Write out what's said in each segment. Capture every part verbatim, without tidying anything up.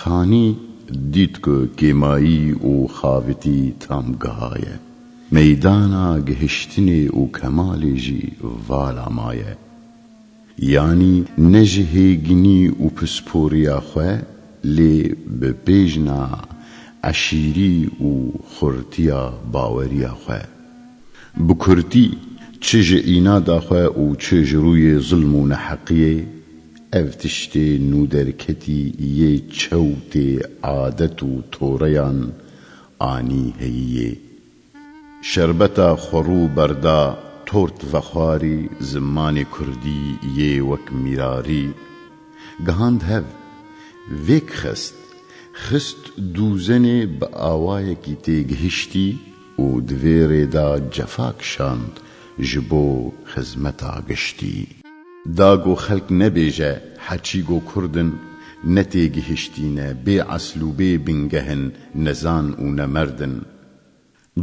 Kanî dît ku kêmayî û xavitî tam gihaye. Meydana gihiştinê û kemalê jî vala maye. Yanî ne ji hêginî û pisporiya xwe, lê bi pêjna eşîrî û xurtiya baweriya xwe. Bi kurtî, çi ji înada xwe û çi ji rûyê zilm û neheqiyê, ev tiştê nûderketî yê çewtê adet û toreyan anî heyiyê. Şerbeta xwerû berda tort vexwarî zimanê kurdî yê wek mîrarî. Gihand hev, vêk xist, xist dûzenê bi awayekî têgihiştî û di vê rê de cefa kişand ji bo xizmeta giştî. Da ku xelk nebêje heçî ku kurd in, ne têgihiştî ne, bê esl û bê bingeh in, nezan û nemerd in.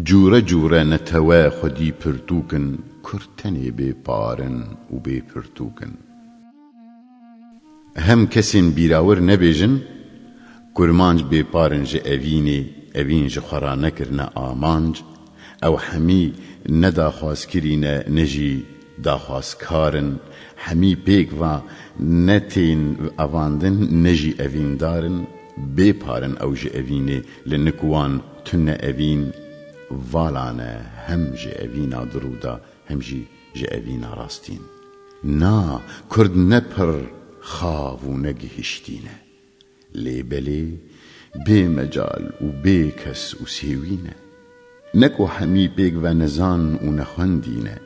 Cûre cûre netewe xwedî pirtûk in, kurd tenê bê par in û bê pirtûk in. Hem kesên bîrawir nebêjin, kurmanc bêpar in ji evînê, evîn ji xwe ra nekirine amanc, ew hemî ne daxwazkirî ne, ne jî daxwazkar in, hemî pêk va ne tên evandin, ne jî evîndar in, bêpar in ew ji evînê, li nik wan tune evîn, vala ne hem ji evîna dirû de, hem jî ji evîna rastîn. Na, kurd ne pir xav û ne gihiştî ne. Lê belê bê mecal û bê kes û sêwî ne. Ne ku hemî pêk ve nezan û nexwendî ne.